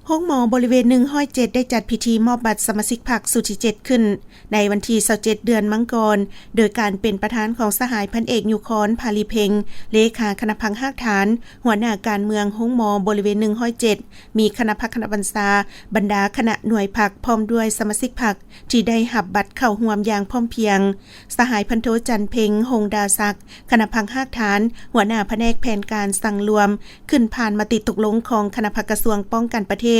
ໂຮງໝໍບໍລິເວນໜຶ່ງຮ້ອຍເຈັດ ໄດ້ຈັດພິທີມອບບັດສະມາຊິກພັກຊຸດທີເຈັດຂຶ້ນ ໃນວັນທີຊາວເຈັດ ເດືອນມັງກອນ ໂດຍການເປັນປະທານຂອງສະຫາຍພັນເອກ ຍຸຄອນ ພາລີເພັງ ເລຂາຄະນະພັກຮາກຖານ, ຫົວໜ້າການເມືອງໂຮງໝໍບໍລິເວນໜຶ່ງຮ້ອຍເຈັດ, ມີຄະນະພັກຄະນະບັນຊາ, ບັນດາຄະນະໜ່ວຍພັກ ພ້ອມດ້ວຍສະມາຊິກພັກທີ່ໄດ້ຮັບບັດເຂົ້າຮ່ວມຢ່າງພ້ອມພຽງ. ສະຫາຍພັນໂທ ຈັນເພັງ ຫົງດາສັກ ຄະນະພັກຮາກຖານ, ຫົວໜ້າພະແນກແຜນການສັງລວມ ຂຶ້ນຜ່ານມະຕິຕົກລົງຂອງຄະນະພັກກະຊວງປ້ອງກັນປະເທດ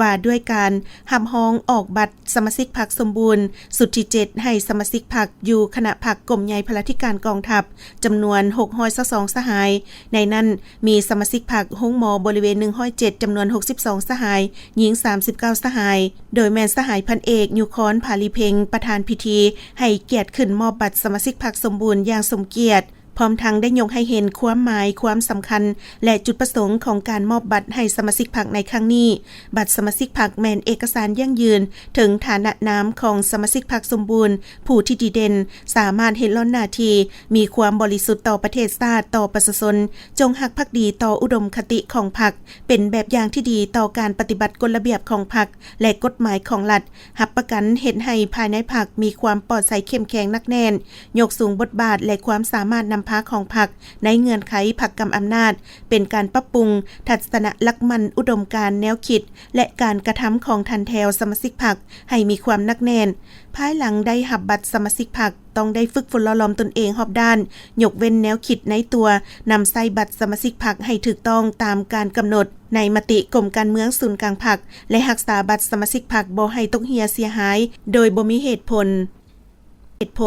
ວ່າດ້ວຍການຮັບຮອງອອກບັດສະມາຊິກພັກສົມບູນ ຊຸດທີເຈັດ ໃຫ້ສະມາຊິກພັກຢູ່ຄະນະພັກກົມໃຫຍ່ພະລາທິການກອງທັບ ຈຳນວນຫົກຮ້ອຍຊາວສອງສະຫາຍ, ໃນນັ້ນມີສະມາຊິກພັກໂຮງໝໍບໍລິເວນໜຶ່ງຮ້ອຍເຈັດ ຈຳນວນຫົກສິບສອງສະຫາຍ, ຍິງສາມສິບເກົ້າສະຫາຍ, ໂດຍແມ່ນສະຫາຍພັນເອກ ຍຸຄອນ ພາລີເພັງ ປະທານພິທີ ໃຫ້ກຽດຂຶ້ນມອບບັດສະມາຊິກພັກສົມບູນຢ່າງສົມກຽດ, ພ້ອມທັງໄດ້ຍົກໃຫ້ເຫັນຄວາມໝາຍ, ຄວາມສຳຄັນ ແລະ ຈຸດປະສົງຂອງການມອບບັດໃຫ້ສະມາຊິກພັກໃນຄັ້ງນີ້. ບັດສະມາຊິກພັກແມ່ນເອກະສານຢັ້ງຢືນເຖິງຖານະນາມຂອງສະມາຊິກພັກສົມບູນ ຜູ້ທີ່ດີເດັ່ນ, ສາມາດເຮັດລ້ອນໜ້າທີ່, ມີຄວາມບໍລິສຸດຕໍ່ປະເທດຊາດ, ຕໍ່ປະຊາຊົນ, ຈົ່ງຮັກພັກດີຕໍ່ອຸດົມຄະຕິຂອງພັກ, ເປັນແບບຢ່າງທີ່ດີຕໍ່ການປະຕິບັດກົດລະບຽບຂອງພັກ ແລະ ກົດໝາຍຂອງລັດ, ຮັບປະກັນເຮັດໃຫ້ພາຍໃນພັກມີຄວາມປອດໃສເຂັ້ມແຂງໜັກແໜ້ນ, ຍົກສູງບົດບາດ ແລະ ຄວາມສາມາດນຳພາຂອງພັກໃນເງື່ອນໄຂພັກກຳອຳນາດ, ເປັນການປັບປຸງທັດສະນະຫຼັກໝັ້ນອຸດົມການ, ແນວຄິດ ແລະ ການກະທຳຂອງຖັນແຖວສະມາຊິກພັກໃຫ້ມີຄວາມໜັກແໜ້ນ. ພາຍຫຼັງໄດ້ຮັບບັດສະມາຊິກພັກ, ຕ້ອງໄດ້ຝຶກຝົນຫຼໍ່ຫຼອມຕົນເອງຮອບດ້ານ, ຍົກເວັ້ນແນວຄິດໃນຕົວ, ນຳໃຊ້ບັດສະມາຊິກພັກໃຫ້ຖືກຕ້ອງຕາມການກຳນົດໃນມະຕິກົມການເມືອງສູນກາງພັກ ແລະ ຮັກສາບັດສະມາຊິກພັກບໍ່ໃຫ້ຕົກເຫ່ຍເສຍຫາຍໂດຍບໍ່ມີເຫດຜົນ.